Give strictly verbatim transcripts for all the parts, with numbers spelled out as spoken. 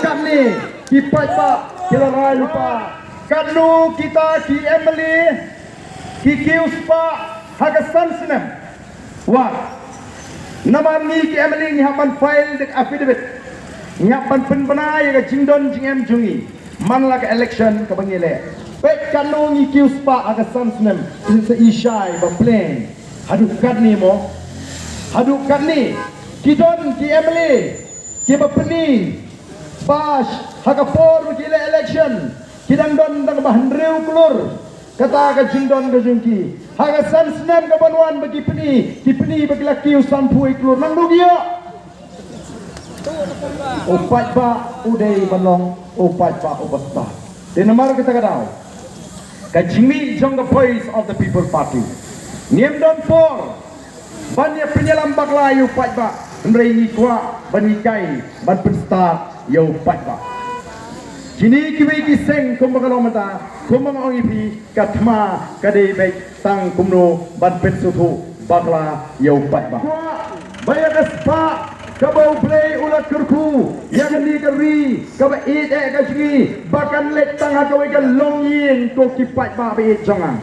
Katne ki paidbah ki la rai lypa. Katno kita ki M L A ki kiew spah ha ka san snem. Wah. Namar ngi ki M L A ngi hap ban file da ka affidavit. Ngi hap ban pynbna ïa ka jingdon jingem jong ngi man la ka election kaba ngi leh. Peit katno ngi kiew spah ha ka san snem. Sa i shai ba pleng. Haduh katne mo. Haduh katne ki don ki M L A kiba pyni ba ha ka por ba ki leh election ki dang don tang ba hynriew klur. Kata ka jingdon ka jong ki ha ka san snem ka ban wan ba ki pyni, ki pyni ba ki la kiew sanphew klur. Nangno ki ïoh? U paidbah u dei ban long u paidbah uba stad. Te namar kata ka daw ka jingmih jong ka Voice of the People Party, ngim don por ban ïa pynïalam bakla ïa u paidbah, hynrei ngi kwah ban hikai ban pynstad ïa u paidbah. Kine kiwei ki seng kumba ka long mynta, kumba nga ong ïa phi, ka thma ka dei beit tang kumno ban pynsngewthuh bakla ïa u paidbah. Kwah ba ïa ka spah kaba U Blei u la kyrkhu ïa kane ka ri kaba ïeit eh ka jong ngi ba kan leit tang ha kawei ka longïing, ko ki paidbah ba ïeit jong nga.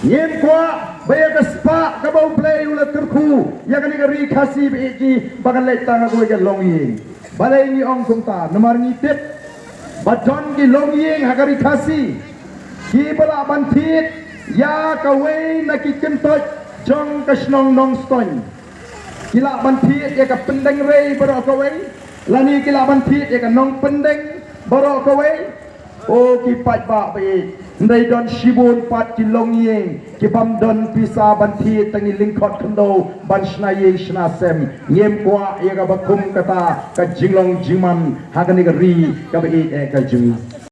Ngim kwah ba ïa ka spah kaba U Blei u la kyrkhu ïa kane ka ri Khasi ba ïeit jong ngi ba kan leit tang ha kawei ka longïing. Balei ngi ong kumta? Namar ngi tip ba don ki longïing ha ka ri Khasi kiba lah ban thied ïa kawei na ki kyntoit jong ka shnong Nongstoiñ. Ki lah ban thied ïa ka Pyndengrei baroh kawei, lane ki lah ban thied ïa ka Nongpyndeng baroh kawei. O ki paidbah ba ïeit, hynrei don shibun pat ki longïing kibym don pisa ban thied, tang ki lyngkhot khyndew ban shna ïing shna sem. Ngim kwah ïa kaba kum kata ka jinglong jingman ha kane ka ri kaba ïeit eh ka jong ngi.